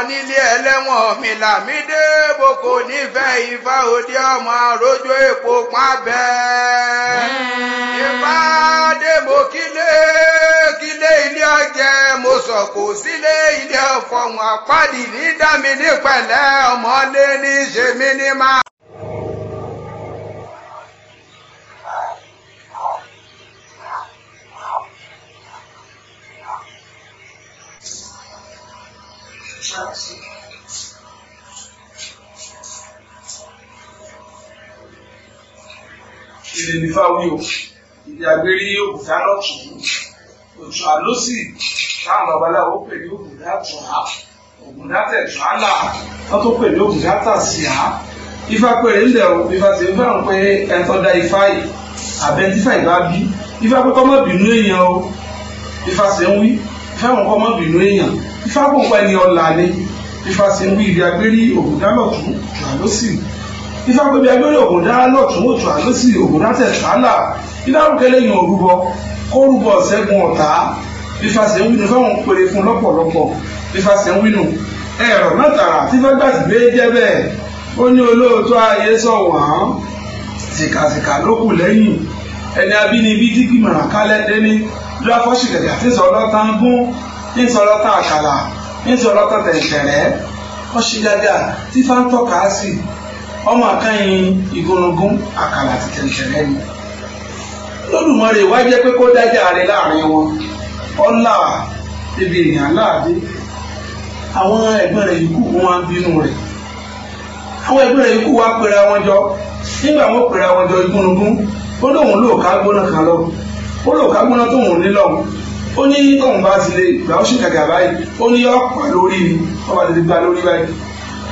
Nílé ẹlẹ́wọ̀n mi làmídé boko nífẹ̀ẹ́ Ifá òde ọmọ àròjọ èpo pọ́n abẹ́. Ifá dé mo kílé kílé ilé ọjẹ́ mo sọ kò sílé ilé ọ̀fọ̀hún àpáàdì ní dámi ní pẹ̀lẹ́ ọmọlé ní ṣe mí ní máa. Ire ní fáwí o, ìdí agbérí òkúta lọ́tún, òtún àlọ́sì táwọn babaláwo pè ní òkúta tùá, òkúta tẹ̀tún àlà, wọ́n tó pè ní òkúta tàṣíà. Ifá pèrè ńlẹ̀ o, Ifá ti ń fẹ́ràn pé ẹni tó dá Ifá yìí, àbẹ́ntífà ìbá bí, Ifá pé kọ́ mọ́ bínú èèyàn o, Ifá ṣe ń wí, Ifá wọn kọ́ mọ́ bínú èèyàn, Ifá kò pẹ́ ní ọ̀la ni, Ifá ṣe ń wí ìdí agbérí òkúta lọ́tún, òtún àlọ́sì. Ifá pé bí agbérí ògùndá lọ́tún òtún àlọ́sì ògùndá tẹ̀tún àlà, Ifá rúkẹ́lẹ́ yàn òrúbọ kó rúbọ ṣẹ́gun ọ̀tá. Ifá ṣe ń wínú fáwọn pèrè fún lọ́pọ̀lọpọ̀. Ifá ṣe ń wínú ẹ̀rọ náà tààrà tí fẹ́ gbàtì gbé jẹ́ bẹ́ẹ̀. Ó ní olóòótọ́ ayé sọ̀wọ́n sìkàsìkà ló kù lẹ́yìn ẹni abínibí tí gbìmọ̀ràn kálẹ̀ dé ní dúráfọ́sì kẹ̀kẹ́ àti sọlọ́tàn gún ní sọlọ́tàn àkàlà ní sọlọ́tàn tẹ̀tẹ̀rẹ́ ọ̀ṣìgàgà tí fá ń tọ́ka sí ọmọ àkànyìn ìgúnnugún àkàlà àti tẹ̀tẹ̀rẹ́ ni. Olódùmarè wá jẹ́ pé kó dájà rẹ̀ láàrin wọn ọlá ibi èèyàn láàdé. Àwọn ẹ̀gbọ́n rẹ̀ yìí kù wọn á bínú rẹ̀. Àwọn ẹ̀gbọ́n rẹ̀ yìí kù wá pera wọn jọ. Nígbà wọn pera wọn jọ, ìgúnnugún ó lóun lóò ká gbóná kan lọ, ó lóò ká gbóná tóun ní lọ́hùn. Ó ní tóun bá ti lè gbà ó sì gàgà báyìí, ó ní yọ pa lórí ni wọ́n bá ti gba lórí báyìí.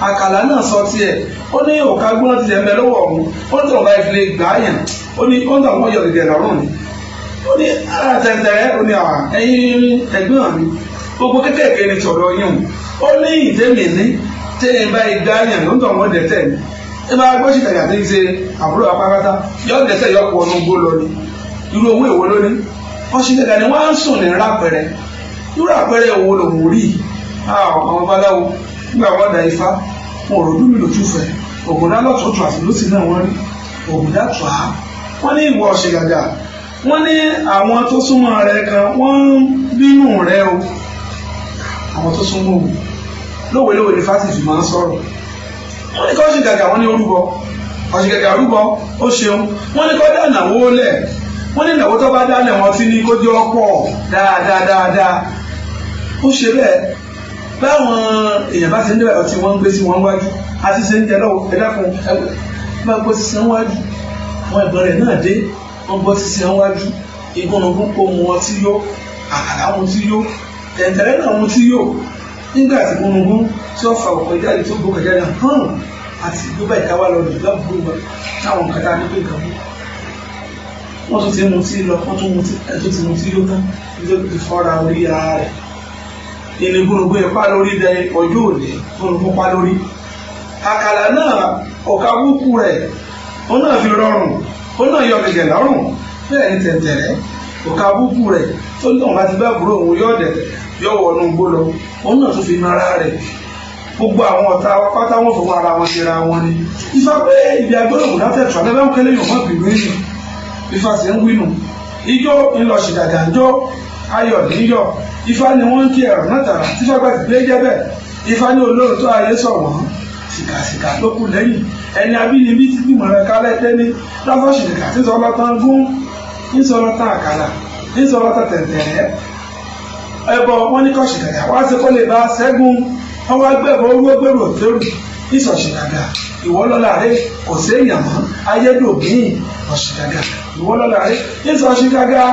Àkàlà náà sọ tiẹ̀, ó ní òkà gbóná ti tẹ̀ ń bẹ lọ́wọ́ ọ̀hún, ó ní tóun bá fi lè gbà á yàn, ó ní ó ń tàn wọ́n yọ gẹ̀gẹ̀ lọ́rùn ni. Ó ní tẹ̀tẹ̀rẹ́, ó ní ẹ̀yin ẹ̀gbọ́n mi gbogbo kékèké ni tọ̀dọ̀ yín o. Ó ní ìtẹ́mi ní tẹ́yìn bá gbà yàn ló ń tàn wọ́n dẹ̀tẹ̀ ni. Ẹ bá gbọ́ ṣìkàgà tí ń ṣe àbúrò apákátá yọ dẹ̀tẹ̀ yọ pọ̀ ọ̀nà gbó lọ ni. Irú owó èwo ló ní? Ọ̀ṣìkàgà ni wọ́n á ń sùn ní rápẹrẹ. Irú àpẹẹrẹ òwò lòun rí? Àwọn babaláwo nígbà wọn da Ifá wọn ò ròdú mi lòtú fẹ ògùndá lọ́tọ̀ọ̀tọ̀ àti lọ́sì náà wọ́n rí ògùndá tù á. Wọ́n ní ìwọ ọ̀ṣìgàgà, wọ́n ní àwọn tó súnmọ́ rẹ kan wọ́n ń bínú rẹ o. Àwọn tó súnmọ́ òun lówelówe ní fásitì máa ń sọ̀rọ̀. Wọ́n ní kọ́ ọ̀ṣìgàgà, wọ́n ní orúbọ ọ̀ṣìgàgà rúbọ ó ṣeun. Wọ́n ní kọ́ dá ìnáwó lẹ̀, wọ́n ní ìnáwó tó bá dálẹ̀ wọ́n ti ní kó jẹ́ ọ̀pọ̀ dáadáa dáadáa. Ó ṣe bẹ́ẹ̀. Báwọn èèyàn bá ti ń débẹ̀ ọtí wọ́n ń gbé sí wọn wájú àti ṣe ń jẹ lọ́wọ́ ẹ̀dá fún ẹgbẹ́ bá gbọ́ sí wọn wájú. Àwọn ẹ̀gbọ́n rẹ̀ náà dé, wọ́n gbọ́ sí wọn wájú. Ìgúnnugún kó mu ọtí yó, àkàlà mu tí yó, tẹ̀ǹtẹ̀rẹ́ náà mu tí yó. Nígbà tí gúnnugún tí ó fa òkè jáde tó gbókè jáde hàn àti gbóbá ìkáwá lọ lè gbàgbó wa táwọn kàtà ní pé nǹkan mú. Wọ́n tún ti mu tí lọ, wọ́n tún mu tí ẹ̀ tó ti mu tí yó tán nítorí ti fọ́ra orí ara rẹ̀. Ìní gúnugún ipá lórí dẹ ọjọ́ òní gúnugún pa lórí. Àkàlà náà ọ̀ka wúkú rẹ̀ ó náà fi rọrùn, ó náà yọ gẹ̀gẹ̀ lọ́rùn. Bẹ́ẹ̀ ni tẹ̀tẹ̀rẹ́ ọ̀ka wúkú rẹ̀ tó ní tóun bá ti bá àbúrò òun yọ dẹ̀tẹ̀ yọ wọnú gbó lọ, òun náà tún fi nu ara rẹ̀. Gbogbo àwọn ọ̀tá pátá wọn fọwọ́ ara wọn ṣera wọn ni. Ifá pé ibi agbọ́dọ̀ kò dátẹ̀ tù alẹ́ bá ń kẹ́lẹ́ yòó mọ́ bìnú èèyàn. Ifá sì ń wínú. Ijó ńlọ ṣìgàgà ń jó, ayọ̀ níyọ̀. Ifá ni wọ́n ń kí ẹ̀rọ náà tààrà tí Ifá gbàgbé gbé jẹ́ bẹ́ẹ̀. Ifá ní olóòótọ́ ayé sọ̀wọ́n sìkàsìkà ló kù lẹ́yìn ẹni abínibí tí gbìmọ̀ rẹ̀ kálẹ̀ tẹ́ni láfọ́ ṣìkà tí sọ lọ́tàn gún ń sọ lọ́tàn àkàlà ń sọ lọ́tàn tẹ̀tẹ̀rẹ́. Ẹbọ wọn ní kọ́ ṣìkàgà wá sí kó lè bá ṣẹ́gun. Wọ́n wá gbẹ̀bọ owó gbèrò òtẹ́rù ìsọ̀ ṣìkàgà ìwọ lọ́la rẹ kò séèyàn mọ́ ayédògbìn ọ̀ṣìkàgà ìwọ lọ́la rẹ ìsọ̀ ṣìkàgà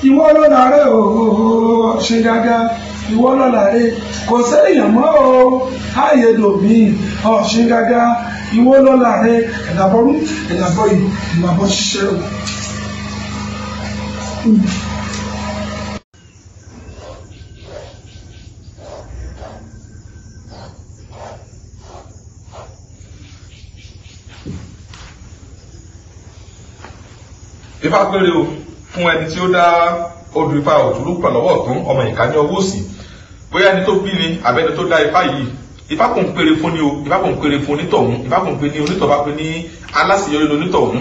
ìwọ lọ́la rẹ ooo ṣìgàgà ìwọ lọ́la rẹ kò séèyàn mọ́ o ayédògbìn ọ̀ṣìgàgà ìwọ lọ́la rẹ ẹ̀dàbọ̀rú ẹ̀dàbọ̀yì ẹ̀dàbọ̀ ṣiṣẹ́ o. Ifá péré o fún ẹni tí ó dá odù Ifá òtúrú pẹ̀lọ́wọ́ ọ̀tún ọmọ ìka ní ọwọ́ òsì. Bóyá ẹni tó bí ni àbẹ́ni tó dá ifá yìí, ifá kò ń péré fún ni o, ifá kò ń péré fún onítọ̀hún, ifá kò ń pè ní onítọ̀ bá pè ní aláṣeyọrí lonítọ̀hún,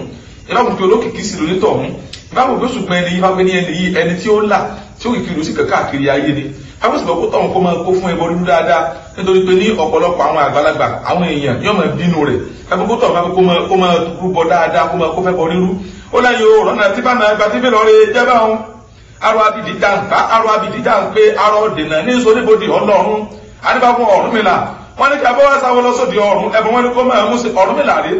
ifá kò ń pè olókìkí sí lonítọ̀hún, ifá kò ń pè ṣùgbọ́n ẹni ifá pè ní ẹni yìí ẹni tí ó là tí ó kìkì lù sí káàkiri ayé ni. Ifá kò sì bọ́ kó tọ̀hún kó máa kó fún ẹbọ rírú dáadáa, nítorí pé ní ọ̀pọ̀lọpọ̀ àwọn àgbàlagbà àwọn èèyàn yóò máa bínú rẹ̀. Ifá kò tọ̀hún bá kó máa rúbọ dáadáa, kó máa kó fẹ́ bọ rírú. Ó lẹ́yìn o rọ́nà tí bá máa gba tí bí lọ́ọ́ jẹ́ báwọn. Arọ abìdí jàǹpá, arọ abìdí jàǹpé, arọ dènà ní soníbodè ọlọ́run. Adébáfún Ọ̀rúnmìlà wọ́n ní kí abọ́wá sáwọ́ lọ sóde ọ̀run, ẹ̀bùn wọn ní kó máa mú sí Ọ̀rúnmìlà rí.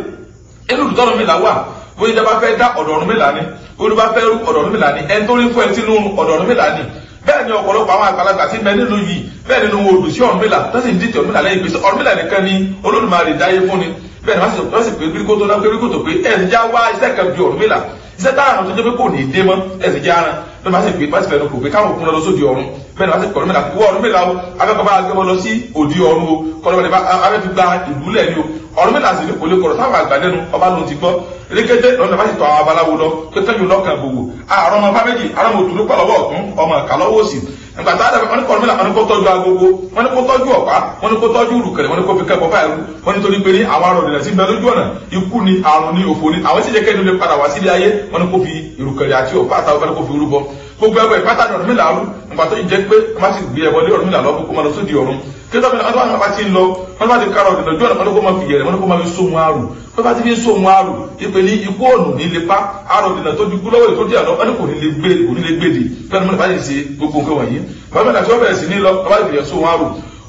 Inú ìlú tọ́rùnmìlà wà, bóyá ìjọba fẹ́ dá ọ̀dọ̀ Ọ̀rúnmìlà ni, olùbá fẹ́ rú ọ̀dọ̀ Ọ̀rúnmìlà ni, ẹni tó rí fún ẹni tí nínú ọ̀dọ̀ Ọ̀rúnmìlà ni. Bẹ́ẹ̀ ni ọ̀pọ̀lọpọ̀ àwọn àgbàlagbà tí bẹ nínú yìí, bẹ́ẹ̀ nínú odò sí Ọ̀rúnmìlà tó sì ń dìtẹ̀ Ọ̀rúnmìlà lẹ́yìn pé Ọ̀rúnmìlà nìkan ni Olódùmarè dáyé fún ni. Bẹ́ẹ̀ ni wọ́n sì pé bíríkótó náà pé bíríkótó pé ẹ̀ ń já wá iṣẹ́ kan bí Ọ̀rúnmìlà, iṣẹ́ táàrùn tó jẹ́ pé kò ní dé mọ́, ẹ̀ sì jẹ́ aràn. Bẹ́ẹ̀ bá sì pé bá sì fẹ́nu kò pé káwọn òkun lọ sóde ọ̀run. Bẹ́ẹ̀ ni wọ́n sì pọ̀ Ọ̀rúnmìlà wọ Ọ̀rúnmìlà o, abẹ́kọ̀ bá gbé wọn lọ sí òde ọ̀run o, kọ́lọ́mọdé bá abẹ́ fi gba ìlúlẹ̀ ni o. Ọ̀rúnmìlà sì ní kò lè kọ̀rọ̀ sáwọn àgbà lẹ́nu, ọba ló ti gbọ́. Rékété lọ́nà bá sì tọ àwọn abaláwo lọ pé tẹ́jú lọ́kàn gbogbo. Àrùn ọmọ fáméjì, àrùn ọmọ òtún pọ̀ lọ́wọ́ ọ̀tún, ọmọ ìka lọ́wọ́ òsì. Nígbà tá a dàbẹ̀, wọ́n ní kọ́ Ọ̀rúnmìlà, wọ́n ní kó tọ́jú agogo, wọ́n ní kó tọ́jú ọ̀pá, wọ́n ní kó tọ́jú ìrùkẹ̀rẹ̀, wọ́n ní kó fi kẹ́kọ̀ọ́ fáìlú. Wọ́n ní torí pé ní àwọn arọ̀ ìrìnà tí ń bẹ lójú ọ̀nà, ikú ni, àrùn ni, òfò ni, àwọn tí jẹ́ kẹ́ni lè padà wá sílé ayé, wọ́n ní kó fi ìrùkẹ̀rẹ̀ àti ọ̀pá àtàwọn kan kó fi rúbọ. Gbogbo ẹgbẹ́ ìpátá ní Ọ̀rúnmìlà rú. Nígbà tó jẹ́ pé wọ́n bá ti gbé ẹbọ lé Ọ̀rúnmìlà lọ, kó máa lọ sóde ọ̀run. Kí ló dé wọ́n bá ti ń lọ, wọ́n bá ti kárọ̀ ọ̀dọ̀ lójú ọ̀nà, wọ́n ní kó máa fi yẹ̀rẹ̀, wọ́n ní kó máa fi sóhun àrù. Wọ́n bá ti fi sóhun àrù, ìpè ní ikú ọ̀nà ní lè pa, àrò ìdènà tó dikú lọ́wọ́ ètò díẹ̀ lọ, wọ́n ní kò ní lè gbé, kò ní lè gbèdè. Bẹ́ẹ̀ ni wọ́n bá ti ṣe gbogbo nǹkan wọ̀nyí. Bàbá mi àti wọ́n bẹ̀rẹ̀ sí ní lọ, bàbá ti fi sóhun àrù.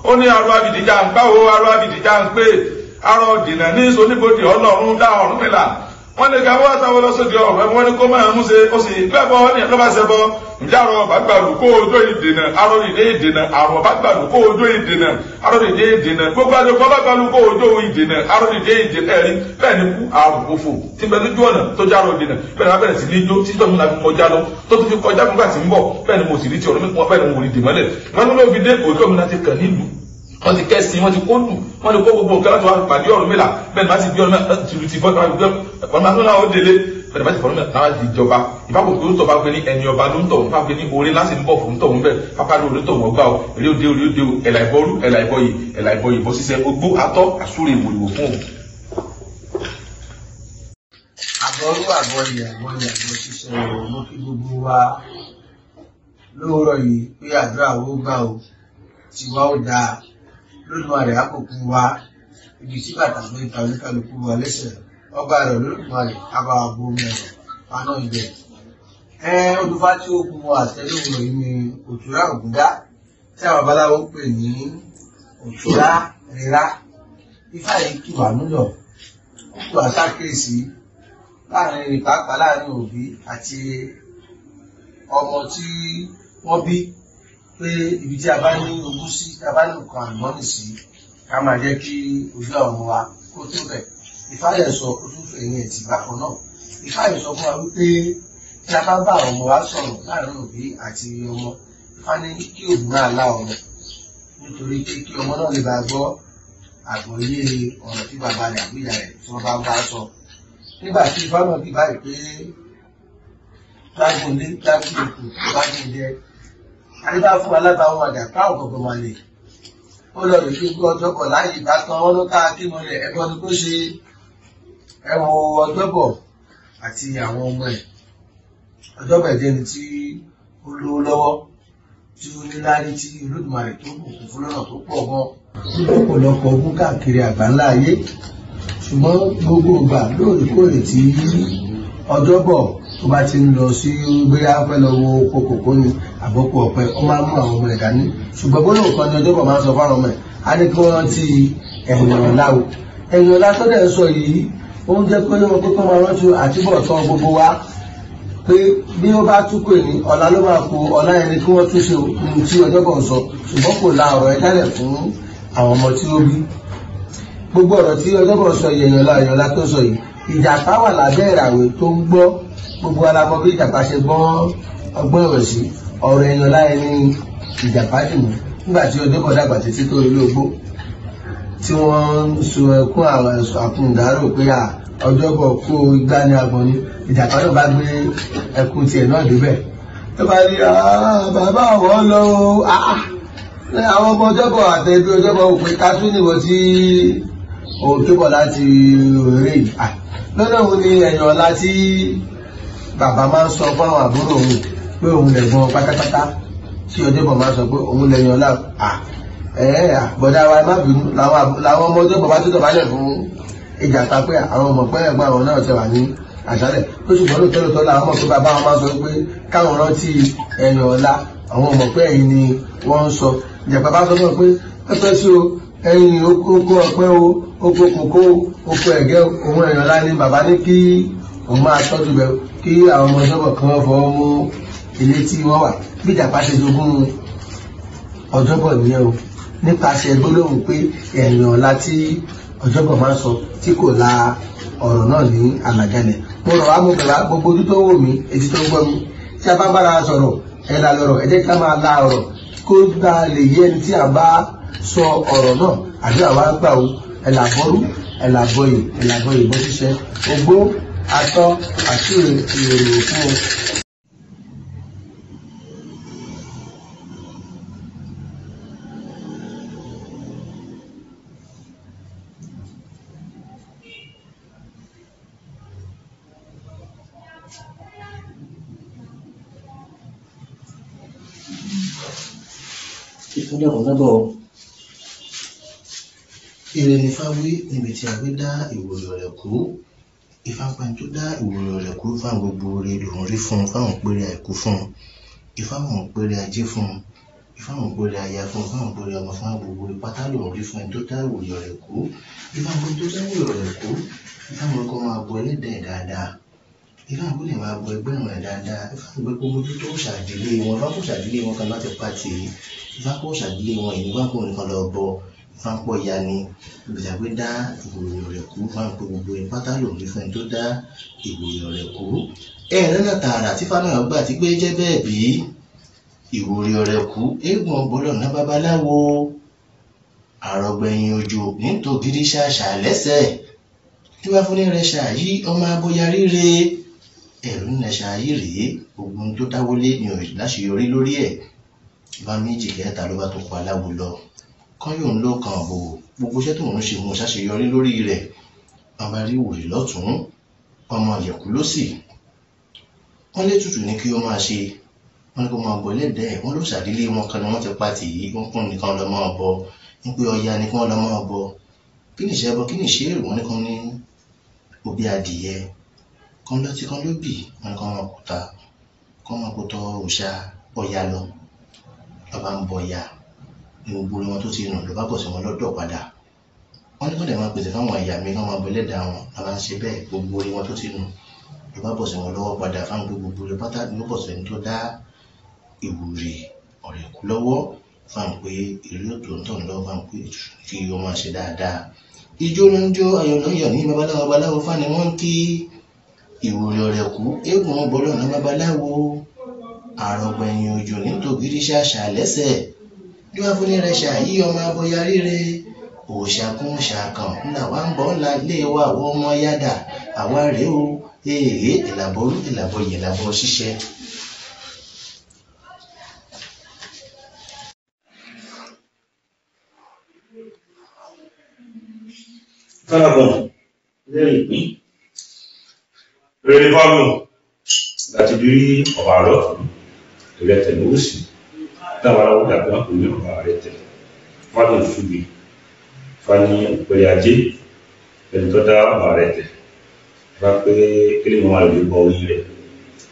Ó ní arọ abìdí já ń pa o, arọ abìdí já ń pé, arọ ìdènà ní soníbodè Ọlọ́run dá Ọ̀rúnmìlà. Wọ́n lè ga wọ́n sáwọ́ lọ sóde ọ̀run, wọ́n ní kó máa mú ṣe, ó sì gbẹ́bọ́ ní ló bá ṣe bọ́. Ǹjẹ́ àrò ọba gbàlù kó ojó ìdènà, arọ ìdè ìdènà, àrùn ọba gbàlù kó ojó ìdènà, arọ ìdè ìdènà, gbogbo àjọpọ̀ ọba gbàlù kó ojó ìdènà, arọ ìdè ìdènà, ẹ̀rí bẹ́ẹ̀ ni kú àrùn òfò tí bẹ lójú ọ̀nà tó jẹ́ àrò ìdènà. Bẹ́ẹ̀ ni wọ́n bẹ̀rẹ̀ sí ní jó títí tọ́mú la fi kọjá lọ, tó tún fi kọjá fúngbà tí ń bọ̀, bẹ́ẹ̀ ni mo sì rí ti ọ̀rọ̀ mi, bẹ́ẹ̀ ni mo rí dìmọ́lẹ̀. Wọ́n ló fi dé òjò mi láti kàn nílùú, wọ́n ti kẹ́sì, wọ́n ti kó lù, wọ́n ti kó gbogbo nǹkan láti wá pàdé Ọ̀rúnmìlà. Bẹ́ẹ̀ ni wọ́n ti bí Ọ̀rúnmìlà tìlù ti fọ́, wọ́n máa ń délé. Bẹ́ẹ̀ ni wọ́n ti fọ́ Ọ̀rúnmìlà láti jọba. Ìfá kò tó ń tọ̀ bá pé ní ẹni ọba ló ń tọ̀, ìfá pé ní orí láti ń bọ̀ fún tọ̀ ń bẹ̀, pápá ló orí tọ̀ wọ́n gbà ó, eré òde orí òde o, ẹ̀là ìbọrú, ẹ̀là ìbọyè, ẹ̀là ìbọyè bọ́ sísẹ́, ogbó atọ́ àsúrè ìwòrìwò fún òun. Àbọrú àbọyè àbọyè àbọ sísẹ o, mo kí gbogbo wa lóòrọ̀ yìí pé àdúrà ó gbà o, tiwa ó dáa. Olódùmarè àkókò wa, ibi tí bàtà ló ń ta oníkálukú wa lẹ́sẹ̀, ọba rẹ̀ Olódùmarè abáwa bo omi ẹ̀rọ paná ibẹ̀. Olùfà tí ó kun àtẹlóhùn yìí ni Òtúrá Ògúndá tí àwọn babaláwo pè ní Òtúrá Rírá. Ifá yìí kì wá nílọ̀, ó kù àṣàkíyèsí láàrin pàápàá láàrin òbí àti ọmọ tí wọ́n bí pé ibi tí a bá ní ogún sí, tí a bá ní nǹkan àlùmọ́nì sí, ká máa jẹ́ kí ojú àwọn ọmọ wa kó tó bẹ̀. Ifá yẹn sọ ojú ẹ̀yìn ẹ̀tì bákan náà. Ifá yẹn sọ fún wa wípé tí a bá bá àwọn ọmọ wa sọ̀rọ̀ láàrin òbí àti ọmọ, Ifá ní kí òbí máa lá ọmọ nítorí pé kí ọmọ náà lè bá gbọ́ àgbọ́yé ọ̀rọ̀ tí bàbá rẹ̀ àbí ìyá rẹ̀ tí wọ́n bá ń bá sọ. Nígbà tí Ifá náà bí báyìí pé gbágun lé gbágun òkú gbágun jẹ, àdébá fún alábàáwọn àjàpá ọ̀gọ̀gọ̀ wà lè. Ó lọ rè gbogbo ọjọ́ kọ̀ láyé ìbátan wọn ló ká kí mo lẹ̀ ẹbọ ni kó ṣe. Ẹ wo Ọjọ́bọ̀ àti àwọn ọmọ ẹ̀. Ọjọ́bọ̀ jẹ́ ẹni tí ó lówó lọ́wọ́, tí ó ní láárí, tí Olódùmarè tó bùkún fún lọ́nà tó pọ̀ gan. Lọ́pọ̀lọpọ̀ ogún káàkiri àgbáńlá ayé. Ṣùgbọ́n gbogbo ìgbà lóòrèkóòrè tí Ọjọ́bọ̀ tó bá ti ń lọ sí bóyá fẹ́ lọ wo oko kòkó ni àbọ̀kù ọ̀pẹ, ó máa ń mú àwọn ọmọ ẹ̀ dání. Ṣùgbọ́n gbólóhùn kan ní Ọjọ́bọ̀ máa ń sọ fáwọn ọmọ ẹ̀, á ní kí wọ́n rántí ẹ̀yìn ọ̀la o. Ẹ̀yìn ọ̀la tó dẹ̀ ń sọ yìí, ó ń jẹ́ pé wọ́n pé kó máa rántí àtúbọ̀tán gbogbo wa pé bí ó bá tún pè ní ọ̀la ló máa kó ọ̀la ẹni kí wọ́n tún ṣe ohun tí Ọjọ́bọ̀ ń sọ. Ṣùgbọ́n kò la ọ̀rọ̀ ẹ dálẹ̀ fún àwọn ọmọ tí ó bí. Gbogbo ọ̀rọ̀ tí Ọjọ́bọ̀ sọ yìí, ẹ̀yìn ọ̀la ẹ̀yìn ọ̀la tó sọ yìí, ìjàpá wà lábẹ́ ìràwé tó ń gbọ́. Gbogbo alamọ bí ìjàpá ṣe gbọ́n ọgbọ́n ìwẹ̀sì, ọ̀rọ̀ ẹ̀yìn ọ̀la ẹni ìjàpá dì mú. Nígbà tí Ọjọ́bọ̀ dàgbà títí tó ilé ogbó tí wọ́n ń sun ẹkún àwọn àkùndárò pé à Ọjọ́bọ̀ kó igbá ní agbọ̀n ni, ìjàpá náà bá gbé ẹkún tiẹ̀ náà débẹ̀. Tó bá rí bàbá àwọn lọ o, Àwọn ọmọ Ọjọ́bọ̀ àtẹ̀bí Ọjọ́bọ̀ òpin ká tún níwọ̀ tí òun tó bọ̀ láti òrèrè yìí. Lọ́nà òun ni ẹ̀yìn ọ̀la tí bàbá máa ń sọ fáwọn àbúrò òun pé òun lẹ̀gbọ́n pátápátá, tí Ọjọ́bọ̀ máa ń sọ pé òun lẹ̀yìn ọ̀la. Bọ̀dá wa ẹ má bínú, làwọn ọmọ Ọjọ́bọ̀ bá tó dọ̀bálẹ̀ fún Ìjàpá pé àwọn ọmọ pẹ́ ẹ̀gbọ́n àwọn náà ti wà ní àṣálẹ̀. Ó ṣùgbọ́n lóòótọ́ lóòótọ́ làwọn mọ̀ pé bàbá wọn máa sọ pé káwọn rántí ẹ̀yìn ọ̀la, àwọn ọmọ pé ẹ̀yìn ni wọ́n ń sọ. Ìjàpá bá sọ fún ọ pé pẹ́pẹ́ sí o, ẹ̀yìn oko ọ̀pẹ o, oko kòkó, oko ẹ̀gẹ́, òun ẹ̀yìn ọ̀la ni bàbá ní kí òun máa tọ́jú bẹ̀ kí àwọn ọmọ Ọjọ́bọ̀ kan fọwọ́ mú ilé tí wọ́n wà. Bí Ìjàpá ṣe jogún Ọjọ́bọ̀ nìyẹn o, nípasẹ̀ gbólóhùn pé ẹ̀yìn ọ̀la tí Ọjọ́bọ̀ máa ń sọ tí kò la ọ̀rọ̀ náà ní àlàjalẹ̀. Mo rọ̀ wá, mo bẹ̀ wá, gbogbo ojú tó wò mí, etí tó ń gbọ́ mi, tí a bá bára sọ̀rọ̀ ẹ̀ la lọ̀rọ̀, ẹ jẹ́ ká máa la ọ̀rọ̀ kó bá lè yé ẹni tí a bá sọ ọ̀rọ̀ náà. Àdúrà wa gbà o, ẹ̀ là bọ́rú, ẹ̀ là bọyè, ẹ̀ là bọyè bọ́ ṣiṣẹ́ ogbó atọ́ àṣírí ìròyìn fún o. Ìfọdàkùn lábọ̀ ire ní fáwí níbi tí a gbé dá ìwòrò rẹ̀ kú. Ìfáǹpẹ́ tó dá ìwòrò rẹ̀ kú fáwọn gbogbo oore lòún rí fún un, fáwọn péré àìkú fún un, ìfáwọn péré ajé fún un, ìfáwọn péré aya fún un, fáwọn péré ọmọ, fáwọn gbogbo oore pátá lòún rí fún ẹni tó dá ìwòrò rẹ̀ kú. Ìfáǹpẹ́ tó dá ìwòrò rẹ̀ kú, ìfáwọn kọ́ máa bọ ẹlẹ́dẹ̀ẹ́ dáadáa, ìfáǹpẹ́ lè máa bọ ẹgbẹ́ rẹ̀ dáadáa, ìfáǹpẹ́ kó mójútó ṣàdílé wọn, ìfáǹpẹ́ ṣàdílé wọn kan láti pàtì, ìfáǹpẹ́ ṣàdílé wọn ìní ìfáǹpẹ́ nìkan lọ bọ ìfáǹpọ̀ ya ni. Ìgbàgbé dá ìwòrò rẹ̀ kú fáǹpẹ́ gbogbo ẹ̀ pátá lòun rí fún ẹni tó dá ìwòrò rẹ̀ kú. Ẹ lọ́nà tààrà tí fáná gbà tí pé jẹ́ bẹ́ẹ̀ bí ìwòrò rẹ̀ kú, eégún ọgbọ́dọ̀ ná babaláwo àrọ̀gbẹ̀yìn òjò nítògiri ṣàṣà lẹ́sẹ̀ tí wàá fún ní rẹ̀ ṣàyí ọmọ aboya ríre ẹ̀rù ní rẹ̀ ṣàyí rèé, ogun tó dáwọ́lé ni ò láṣeyọrí lórí ẹ̀. Bá méjì kẹta ló bá tó kọ aláwo lọ kán yóò ń lọ kàn bò gbogbo iṣẹ́ tó ń ṣe mú ṣàṣeyọrí lórí rẹ̀. Wọn bá rí wòlé lọ́tún, ọmọ ìyẹ̀kú ló sì, wọ́n lé tutù ní kí ó máa ṣe, wọ́n ní kó máa bọ ẹlẹ́dẹ̀ẹ́, wọ́n ló ṣàdílé wọn kan ni wọ́n ti pa tì í, wọ́n kún nìkan lọ máa bọ, ní pé Ọya ni kí wọ́n lọ máa bọ. Kí ni ìṣẹ́ bọ, kí ni ìṣe èrò, wọ́n ní kán ní òbí adìyẹ kán lọ́tí kán ló bì, wọ́n ní kán máa kúta, kán máa kútọ òòṣà Ọya lọ. Lọ́ba ń bọ Ọya ní gbogbo wọn tó ti nù ló bá bọ̀ sí wọn lọ́dọ̀ padà. Wọ́n ní kó dẹ̀ máa pèsè fáwọn ẹ̀yà mi kán máa bọ ẹlẹ́dàá wọn, lọ́ba ń ṣe bẹ́ẹ̀ gbogbo orí wọn tó ti nù ló bá bọ̀ sí wọn lọ́wọ́ padà. Fáwọn gbogbo orí pátá ló bọ̀ sí ẹni tó dá ìwúrí ọ̀rẹ́ kú lọ́wọ́, fáwọn pé eré òtò ń tàn lọ́wọ́, fáwọn pé kí o máa ṣe dáadáa. Ijó ló ń jó, ayọ̀ ló ń yọ̀ ní babaláwo, babaláwo fáni wọ́n ń kí ìwúrí ọ̀rẹ́ kú, eégún wọn bọ́ lọ́nà babaláwo àrọ̀gbẹ̀yìn òjò nítògiri ṣàṣà lẹ́sẹ̀ bí wàá fún ní rẹ̀ ṣàyí ọmọ aboya ríre òòṣàkún ṣàkàn ńlá wa ń bọ̀ ńlá ilé wa àwọn ọmọ yádà àwa rèé o, èèyàn ìlàbọrú ìlàbọyè ìlàbọ ṣíṣe. Fẹ́lẹ́gùn lẹ́rìí ìpín rere fáwọn láti bí ọ̀bà lọ́tún ìrẹtẹ̀ lóòsì táwọn aláwọ̀ dàgbà kò ní ọ̀bà rẹ̀ tẹ̀ fáwọn ìfúbi fani òpèrè ajé ẹni tó dá ọ̀bà rẹ̀ tẹ̀ bá pé kílè wọn lè bọ orí rẹ̀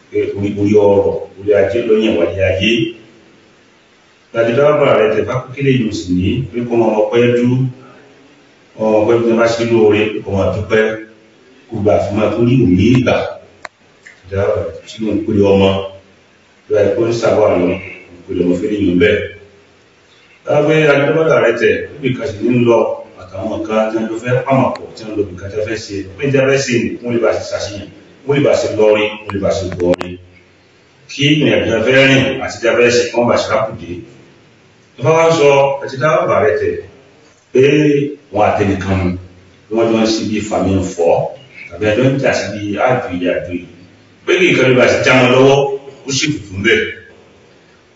pé orí ọrọ̀ orí ajé ló yàn wáyé ayé láti dá ọ̀bà rẹ̀ tẹ̀ bá pé kílè yìí sì ní pé kó wọn ọpẹ́ dú ọmọ ọpẹ́ bí wọn bá ṣe lóore kó wọn dúpẹ́ kó gbà fún wọn tó rí òní ìgbà dá ọ̀bà rẹ̀ tẹ̀ sínú ìpele ọmọ lọ́wọ́ ẹ̀kọ́ ń sábà lọ ìpele ọmọ fẹ́lẹ́ yìí bẹ́ẹ̀. Lábẹ́ adébọ́dà rẹ̀ tẹ̀ níbi kan sì ní lọ àtàwọn kan tí wọ́n fẹ́ pàmọ̀pọ̀ tí wọ́n lọ bí kan tí wọ́n fẹ́ ṣe pé ní fẹ́ ṣe ní wọ́n lè bá ṣe ṣàṣeyàn wọ́n lè bá ṣe lọ́rin wọ́n lè bá ṣe gbọ́rin kí ìrìn àjò fẹ́ rìn àti tí a fẹ́ ṣe kí wọ́n bá ṣe lápùdé. Ìfá wa ń sọ àti dábàá rẹ̀ tẹ̀ pé wọn àtẹnìkan mu bí wọ́n jọ ń ṣe bí fàmí ń fọ́ tàbí ẹjọ́ ń jà sí bí àjò ìyá àjò yìí pé kí nǹkan lè bá ṣe já wọn lọ́wọ́ ó sì tutù ń bẹ̀.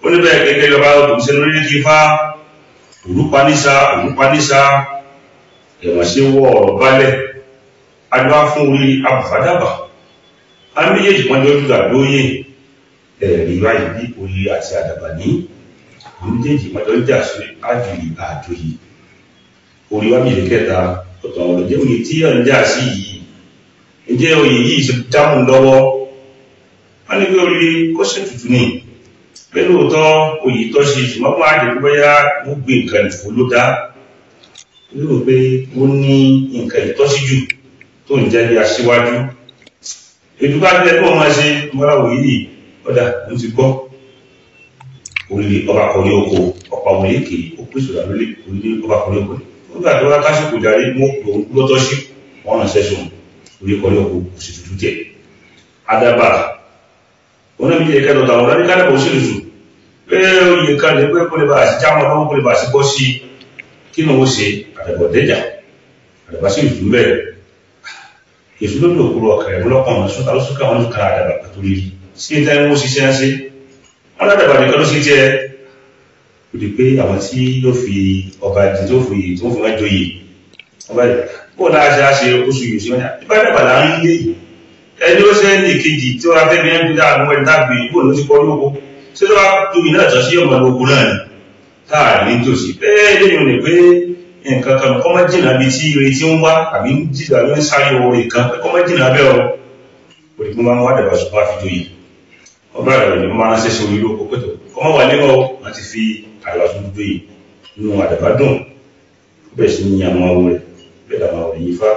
Ó ní bẹ́ẹ̀ gẹ́gẹ́ bí ọba òṣèlú lórí kí ifá Òrùpaníṣà òrùpaníṣà ẹ̀wọ̀n ṣe wọ ọ̀rọ̀ balẹ̀ adúlá fún orí abùfádàbà a méjèèjì wọn jọ dúdà lóyè ẹ̀rí báyìí bí orí àti àdàbà ní àwọn méjèèjì wọn jọ ń jà sí àjòyè àjòyè orí wa méjèèjì kẹta ọ̀tọ̀ àwọn ọ̀lọ́jẹ́ oyè tí ọ̀ ń jà sí yìí ǹjẹ́ oyè yìí ṣe dámú lọ́wọ́ wọ́n ní pé orí kó ṣètùtù ni pé lóòótọ́ oyè tó ṣe ṣùgbọ́n wọ́n á jẹ́ pé bóyá wọ́n gbé nǹkan ìfò ló dá lérò pé ó ní nǹkan ìtọ́sí jù tó ń jẹ́ bí aṣíwájú ètò bá bí ẹgbẹ́ ọmọ ṣe mọ́láwò yìí ọ̀dà ló ti gbọ́ orí ọba kọrí oko ọ̀pọ̀ àwọn èké ó pèsè ìdá lórí orí ọba kọrí oko nígbà tó wá kásìkò darí mú òun lọ́tọ́ sí wọn ránṣẹ́ sóun orí kọrí oko kò sì tutù tiẹ̀ àdàbà onábìyẹ kẹtọ̀ tàwọn ọ̀dà ní kádàbà ó sì lùsù pé oyè kan lè pé kó lè bá àti jámọ́ lọ́wọ́ kó lè bá àti bọ́ sí kí ni ó ṣe àdàbọ̀ dẹ́jà àdàbà sì lù bẹ́ẹ̀ èso ló lò kúrò ọkà ẹ̀mú lọ́kàn ọ̀nà sọ́ta ló sọ́kà wọn kan àdàbà pàtó rírí sí ní táwọn ṣiṣẹ́ ń ṣe wọn ládàbà nìkan ló ṣe jẹ́ ó di pé àwọn tí yóò fi ọba jì tó fi tó fi wọn joyè ọba yìí bó náà ṣe á ṣe oṣù yìí sí wọn ìbá dàbà là ń lé ẹni ó ṣe ní ìkejì tí wọn fẹ́ fi ń bí dáa àwọn ẹni dáàbò yìí bó ló ti kọ́ lóko ṣé tó bá tóbi náà tán sí ọmọ ológun náà ni táà ní tòsí bẹ́ẹ̀ lẹ́yìn ò ní pé nǹkan kan kọ́ mọ́ jìnnà bí tí ìrètí ń wá àbí ń jìnnà ló ń sáré oore kan pé kọ́ mọ́ jìnnà bẹ́ẹ̀ o òdìgbò máa ń wá dàgbà sọ́kọ́ àfi joyè ọba àdàbà ni wọ́n máa ránṣẹ́ sí orí lóko pẹ̀tọ̀ kọ́ mọ́ wà lẹ́wọ̀ wọ́n ti fi àdàbà tó joyè nínú àdàbà dùn ó bẹ̀rẹ̀ sí ní àwọn awo rẹ̀ bẹ́ẹ̀ làwọn awo rẹ̀ yí fá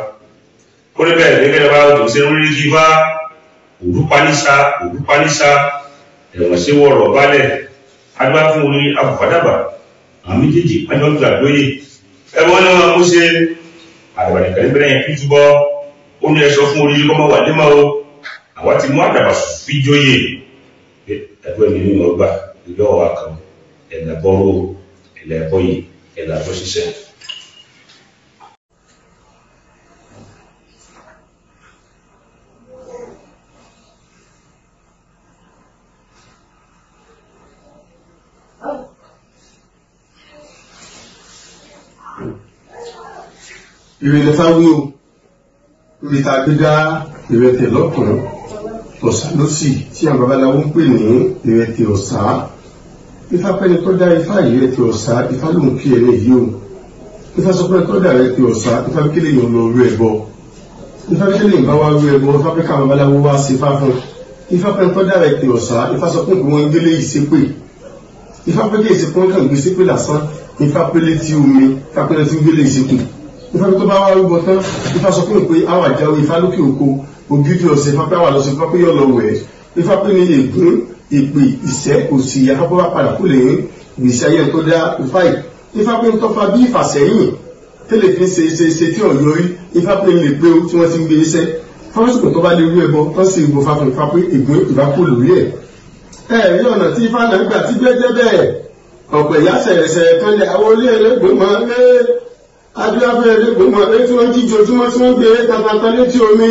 kó ní bẹ́ẹ̀ gẹ́gẹ́ bá tó ṣe ń rí kí fá òrùpaníṣà òrùpaníṣà ẹ̀wọ̀n ṣe wọ̀rọ̀ balẹ̀ adúlá fún orí abùfádàbà àwọn méjèèjì wọ́n jọ ń gbà lóye ẹ̀wọ̀n ní wọn mú ṣe àdàbà nìkan níbẹ̀rẹ̀ yẹn fíjúbọ́ ó ní ẹ̀ṣọ́ fún orí kọ́mọ wà nímọ̀ o àwa ti mú àdàbà fíjóyè ẹgbẹ́ mi nínú ọgbà ìlú ọ̀wà kan ẹ̀là bọ́rọ̀ ẹ̀là ẹ̀bọ́yè ẹ̀là bọ́ ṣiṣẹ́. Ìrẹ̀lẹ̀ fáwí o, ibi tá a gbé dá ìrẹtẹ̀ lọ́tún ọ̀sà lósì tí àwọn babaláwo ń pè ní ìrẹtẹ̀ ọ̀sà. Ifá pẹ́ni tó dá ifá ìrẹtẹ̀ ọ̀sà, ifá lòun kí ẹni yìí o. Ifá sọ pé tó dá ìrẹtẹ̀ ọ̀sà, ifá bí kílè yàn lọ rú ẹbọ. Ifá bí kílè bá wá rú ẹbọ, ifá pé káwọn babaláwo wá sí ifá fún. Ifá pẹ́ni tó dá ìrẹtẹ̀ ọ̀sà, ifá sọ pé wọ́n ń gbélé yìí ṣépè. Ifá pé kí èsì kún kàn gbé ṣépè lásán, ifá pé létí omi, ifá pé létí gbélé ìṣépè. Ifá tó bá wá rúbọ tán, ifá sọ fún pé àwọn àjáwé ifá lókè oko ògidì ọ̀sẹ̀ ifá pé àwọn àlọ́sọ ifá pé yọ̀ lọ wẹ̀ ifá pé ní ègún èpè ìṣẹ́ òsì ifá pé wá padà kó lè ń gbèsè ayé tó dá ifá yìí. Ifá pé ń tọ́fà bí ìfàsẹ́yìn tẹ́lẹ̀ fi ń ṣe ṣe ṣe tí ọ̀yọ́ rí ifá pé ń lè pé ó tí wọ́n ti ń gbé iṣẹ́ fásitì tó bá lè rú ẹbọ tán sì gbọ́ fáfún ifá pé ègún ìbá kò lórí ẹ̀. Ẹ rí ọ̀nà tí ifá náà gbà tí gbẹ́jẹ́ bẹ́ẹ̀ ọ̀pẹ̀ ìyá sẹ̀rẹ̀sẹ̀rẹ̀ kan lẹ̀ àwọn olé ẹlẹ́gbẹ̀mọ́ adúláfẹ́ ẹlẹ́gbẹ̀mọ́ ẹ tí wọ́n jíjọ tí wọ́n tí wọ́n gbé tatata létí omi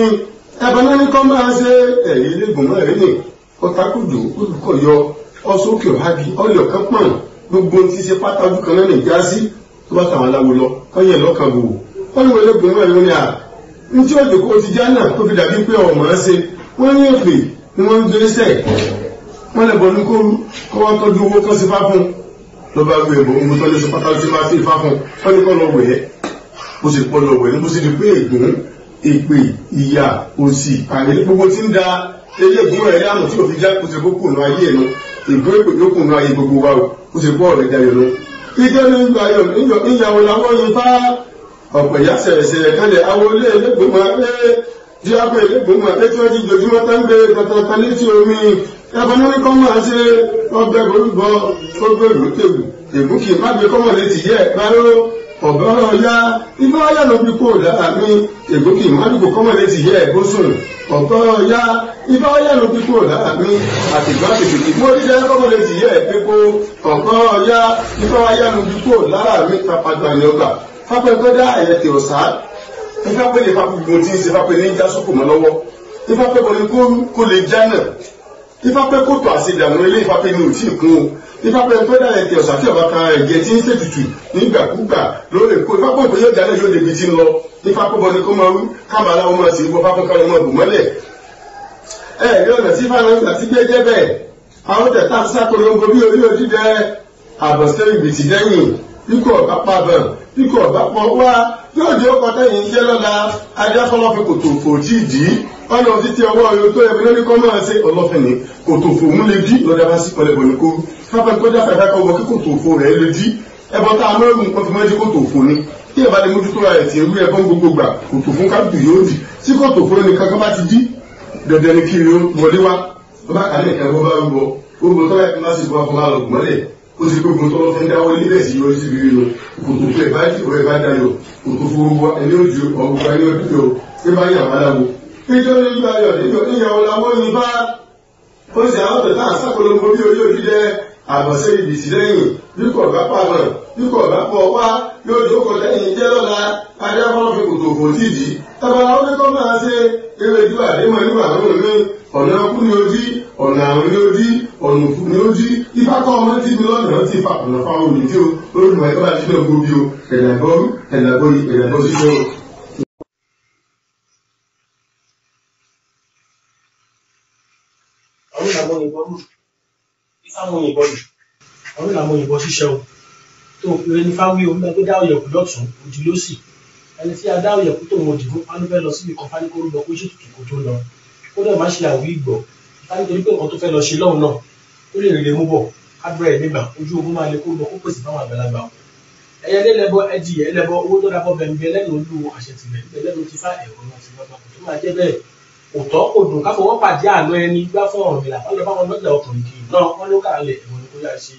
ẹbọ náà ní kọ́ máa ṣe ẹ̀rí ẹlẹ́gbẹ̀mọ́ ẹ̀rí ni ọ̀tàkùdù olùkọ́ yọ ọ̀sọ́kè ọ̀hági ọ̀lẹ̀ ọ̀kan pọ̀n gbogbo ti ṣe pátá ojú kan náà nìjà sí tó bá tàwọn aláwo lọ kọ́yẹ̀ lọ́kàn wò wọ́n ní wọ́n ẹlẹ́gbẹ̀mọ́ ẹ̀rí ni à ń tí òjò kó ti já náà tó fi dàbí pé ọmọ ẹ ṣe wọ́n ní èpè ni wọ́n ń gbé sẹ̀ wọ́n lẹ̀bọ̀ ní kó wọ́n tọ́jú owó kan sí fáfún ló bá gbé ẹ̀bùn ogun tó ní sọ pátá tí máa sí ifá fún wọ́n ní kọ́ lọ wẹ̀ ẹ́ bó ṣe pọ̀ lọ wẹ̀ ní bó ṣe di pé ègún èpè ìyà òṣì àrẹ gbogbo tí ń da eléègún rẹ̀ láàmú tí òfin já kó ṣe kó kùnú ayé ẹnu ègún èpè tó kùnú ayé gbogbo wa o kó ṣe pọ̀ ọ̀rẹ́ dayọ̀ nu. ìjọ ní ìgbà ayọ̀ ìyàwó làwọn yin fá ọ̀pẹ̀ ìyá sẹ̀rẹ̀sẹ̀rẹ̀ kalẹ̀ àwọn olé elégbòmọ̀ pé díàpọ̀ elégbòmọ̀ pé tí wọ́n ti jòjúmọ́ tá ń gbé tọ̀tọ̀tọ̀ létí omi ẹbọn ní kọ́ máa ṣe ọgbẹ́ borúbọ ó gbèrú tèwù ègún kì í má gbé kọ́mọ̀ létí yẹ báró ọ̀bẹ ọ̀ya ibà ọ̀yà ló fi kó lára mi ègún kì í má dùkú kọ́mọ̀ létí yẹ bó sùn ọ̀bẹ ọ̀ya ibà ọ̀yà ló fi kó lára mi àtìgbà tètè kí mo rí dẹ́ kọ́mọ̀ létí yẹ pípó ọ̀bẹ ọ̀ya ibà ọ̀yà ló fi kó lára mi tapadà ní ọgbà fápẹ́ tó dá ẹ̀yẹ tè ọ̀sá ifá pé lè fa gbogbo tí ń ṣe fápẹ́ ní já sókò mọ́ lọ́wọ́ ifá pé bọ́ni kó lè já náà ifá pé kótó àṣedànù ilé ifá pé ní òtí kún o Ifá pé tó dá ẹ̀tẹ̀ ọ̀sà tí ọba kan ẹ̀jẹ̀ tí ń ṣètùtù nígbàkúgbà lóòrèkóòrè. Ifá pé yóò dáná yóò débi tí ń lọ. Ifá pé bọ́ni kó máa rú káàmà aláwọ̀ máa sì ń bọ́ fáfún kálọ̀ máa bù mọ́lẹ̀. Ẹ rí ọ̀nà tí Ifá náà gbà tí gbẹ́jẹ́ bẹ́ẹ̀. Àwọn tẹ̀tà sákorongo bí orí òdídẹ àbọ̀sẹ̀ ìbìtì dẹ́yìn ikú ọ̀bá pàbọ̀n ikú ọ̀bá pọ̀ wá yóò di ọkọ̀ tẹ́yìn jẹ́ lọ́la. Adéfọ́lọ́ fi kòtò fò tí ì dí ọ̀nà títí ọwọ́ ọ̀yọ́ tó ẹbí lórí kọ́ máa ṣe ọlọ́fẹ̀ni kòtò fò ń lè dí lọ́dà bá sí ọlẹ́bọ̀ ní kó pápá tó dáfẹ́ dákọ̀ wọ kí kòtò fò rẹ̀ lè dí ẹbọ tá a mọ́rùn kan fi mọ́ dí kòtò fò ni. Tí ẹ bá lè mójútó ra ẹ̀ tí ewé ẹbọ gbogbo gbà kòtò fún kábùtù yóò dì. Tí kòtò fò ní kankan bá ti dí dandan ni kí ló wọlé wá. Bá kàlẹ́ ìkàwé bá ń bọ gbogbo tọ́lá ẹ̀kọ́ máa sì bọ́ afọ́ máa lọ gbọ́lẹ̀ ó ti gbogbo tọ́lọ́ fi ń dáwọ́ ilé bẹ́ẹ̀ sí yọrí síbi rí o. Kòtò fún ẹ̀ bá dì ọ̀rẹ́ bá dayọ̀ kòtò fún gbogbo ẹni ó ju ọgbogbo ẹni ó dúró pé bá yà wá láwo. Péjọ ní ìlú ayọ̀ níjọ níyàwó làwọn ní bá ó sì àwọn tẹ̀tà sákorongo bí orí òdídẹ àbọ̀sẹ̀ ìbìtì lẹ́yìn bí kò bá pàmò bí kò bá pọ̀ wá yóò jókòó lẹ́yìn jẹ́ lọ́la. Adéfọ́lọ́ fi kòtò kò tí ì dí tábàlà ó ní kọ́ máa ṣe eré ìlú àdémọ̀ nígbà tó ń ní ọ̀nà kú ni ó dí ọ̀nà àrùn ni ó dí ọ̀nà òfú ni ó dí. Ifá kọ́ ọmọ tí mi lọ́nà tí fa ọ̀nà fáwọn olùdí o olùmọ̀ ẹ̀kọ́ bá jí náà gbóbi o ẹ̀dàgbọ́rú ẹ̀dàgbọ́yì ẹ̀dàgbọ́ ṣíṣe o. Ọ̀run làwọn òyìnbó rú Ifá mọ òyìnbó rù ọ̀run làwọn òyìnbó ṣiṣẹ́ o tó o pèrè ní fáwí o nígbà tó dá òyẹ̀kú lọ́tún òdì lósì ẹni tí a dá òyẹ̀kú tóun òdì fún fánú fẹ́ lọ síbi kan fáníkó rúbọ kó ṣètùtù kó tó lọ kó dẹ̀ má ṣe àwí ìgbọ̀ fánítorí pé nǹkan tó fẹ́ lọ ṣe lọ́hùn náà ó lè rèé mú bọ̀ kábúrẹ́ ẹ̀ nígbà ojú ogun máa le kó rúbọ kó pèsè fáwọn àgbàlagbà o. Ẹyẹ lẹ́lẹ́bọ ẹdì ẹlẹ́bọ owó tó dábọ̀ bẹ̀m̀bẹ̀ lẹ́nu olú àṣẹ tìlẹ̀ lẹ́nu ti fá ẹ̀rọ náà ti bá tó máa jẹ́ bẹ́ẹ̀. Òtọ́ kò dùn káfọwọ́ pàdé àná ẹni gbá fún Ọ̀rúnmìlà wọn lọ bá wọn lọ́jà ọkùnrin kì í náà wọn ló kàlẹ̀ ẹ̀wọ̀n ni kó yá ṣe.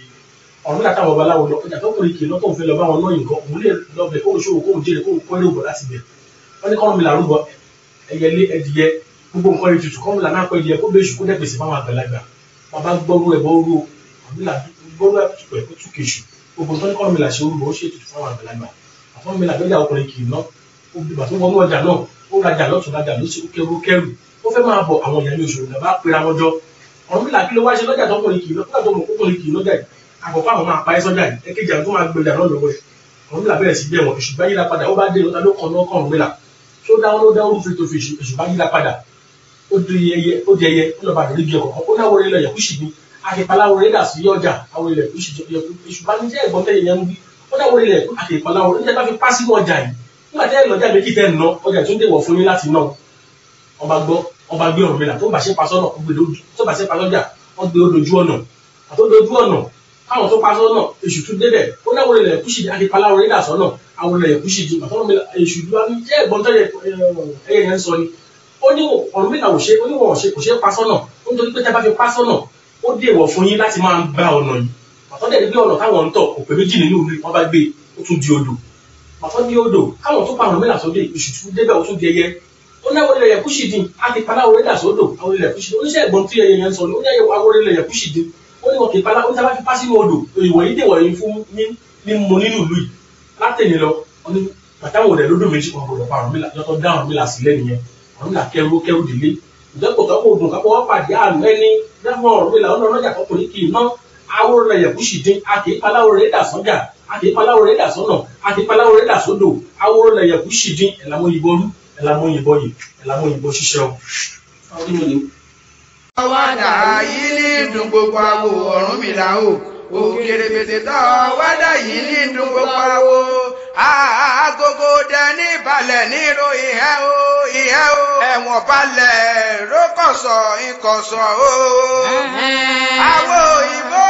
Ọ̀rúnmìlà táwọn babaláwo lọ ọjà tọkùnrin kì í lọ́tọ̀ òfin lọ bá wọn náà nǹkan òun lè lọ́bẹ̀ kóun ṣòwò kóun jèrè kóun kó èrò bọ̀ láti bẹ̀. Wọ́n ní kọ́rùnmìlà rúbọ ẹyẹlé ẹdìyẹ gbogbo nǹkan ètùtù kọ́rùnmìlà náà pẹ́ ẹdìyẹ kó bẹ́ẹ̀ ṣù kó dẹ̀ pèsè fáwọn àgbàlagbà. Bàbá gbọ́rú ẹ̀bọ rú Ọ̀rúnmìlà gbọ́rú ẹ̀tùpẹ̀ ó tún kèṣù gbogbo nǹkan ní kọ́rùnmìlà ṣe rúbọ ó ṣe ètùtù fáwọn àgbàlagbà. Àtọ́rùnmìlà lọ́jà ọkùnrin kì í ná ó tó wọnú ọjà náà ó rajà lọ́tún rajà lósì ó kẹrù kẹrù ó fẹ́ máa bọ̀ àwọn ìyá ní oṣù rẹ̀ bá pera wọn jọ. Ọ̀rúnmìlà kí ló wá ṣe lọ́jà tọkùnrin kì í lọ́jà tó mọ̀ kókùnrin kì í lọ́jà yìí àkọ́kọ́ àwọn máa pa ẹ́ sọ́jà yìí ẹ̀kejì àwọn tó máa gbẹjà náà lọ́wọ́ ẹ̀. Ọ̀rúnmìlà bẹ̀rẹ̀ sí bẹ̀wọ̀n èṣù bá yíra padà ó bá dé lọ́ta ló kàn náà kọ̀ọ̀rúnmìlà tó dáwọ́ ló dáwọ́ rúfin tó fi èṣù bá yíra padà ó di ẹyẹ ó di ẹyẹ ó lọ́ba àdórí bí ọkọ̀ ó náwó rẹ̀ lọ yẹ̀kú sì ní àkèpàláwo rẹ̀ dà sí ọjà àwọn ilẹ̀ kú sì èṣù bá ní jẹ́ ẹ̀gbọ́n tẹ́yẹ yẹn ń wí ó náwó rẹ̀ lẹ̀ àkèpàláwo rẹ̀ níjẹ́ bá fi pá sínú ọjà yìí nígbà tẹ́ lọ́jà méjì tẹ́ ń ná ọjà tó ń dèwọ̀ fún yín láti ná ọba gbọ́ ọba gbé Ọ̀rúnmìlà tó bá ṣe pa sọ́nà tó bá ṣe pa sọ́jà wọ́n gbé ó dojú ọ̀nà àtó dojú ọ̀nà káwọn tó pa sọ́nà èṣù tún débẹ̀ ó náwó rẹ̀ kú sì àkèpàláwo rẹ̀ dà sọ́nà àwọn ilẹ̀ kú sì di àtọ́rọ̀mìlà èṣù dúró ní jẹ́ ẹ̀gbọ́n tẹ́yẹ ẹyẹ yẹn ń sọ ni ó ní Ọ̀rúnmìlà ò ṣe ó ní wọn ò ṣe kò ṣe pa sọ́nà ó nítorí pé tẹ́ bá fi pa sọ́nà ó dèwọ̀ fún yín láti máa gba ọ̀nà yìí àtọ́dẹ̀ ní bí ọ̀nà táwọn ń tọ̀ kò pé méjì nínú ìlú wọn bá gbé ó tún di odò àtọ́ di odò káwọn tó pa Ọ̀rúnmìlà sódò èṣù tún débẹ̀ ó tún di ẹyẹ ó náwó ilẹ̀ yẹn kú sì dín á ti paláwo rẹ̀ dà sódò àwọn ilẹ̀ kú sì dín oníṣẹ́ ẹ̀gbọ́n tí ẹyẹ yẹn ń sọ ni ó ní àwọn ilẹ̀ yẹn kú sì dín ó ní wọn kì í palá ó ní sábà fi pa sínú odò ìwọ̀ yìí dèwọ̀ yìí fún ní mo nínú ìlú yìí látẹ̀yìn lọ ó ní bàtàwọn rẹ̀ lódò méjì wọn gbọdọ̀ pa Ọ̀rúnmìlà lọ́tọ̀ dá Ọ̀rúnmìlà sílẹ̀ nìyẹn Ọ̀rúnmìlà kẹrù kẹrù délé ìjẹ́pọ̀ tó kò dùn kápọ̀ wọ́n pàdé àná ẹni dáfọ́ Ọ̀rúnmìlà ọ̀nà ọlọ́jà tọkùnrin kì í ná awóró rẹ̀ yẹ̀kú sì dín a kì í paláwo rẹ̀ dà sọ́jà a kì í paláwo rẹ̀ dà sọ́nà a kì í paláwo rẹ̀ dà sódò awóró rẹ̀ yẹ̀kú sì dín ẹ̀làmú ìbọn rú ẹ̀làmú ìbọn yìí ẹ̀làmú ìbọn ṣiṣẹ́ o. Wádà yìí ní dùn gbogbo àwò Ọ̀rúnmìlà o. Òkèrè bètè tọ́ wádà yìí ní dùn gbogbo àwò. Agogo dẹ ní balẹ̀ nírò ìhẹ́ o ìhẹ́ o. Ẹ̀wọ̀n balẹ̀ rókọ̀sọ̀ ìkọ̀sọ̀ o. Àwọ̀ òyìnbó.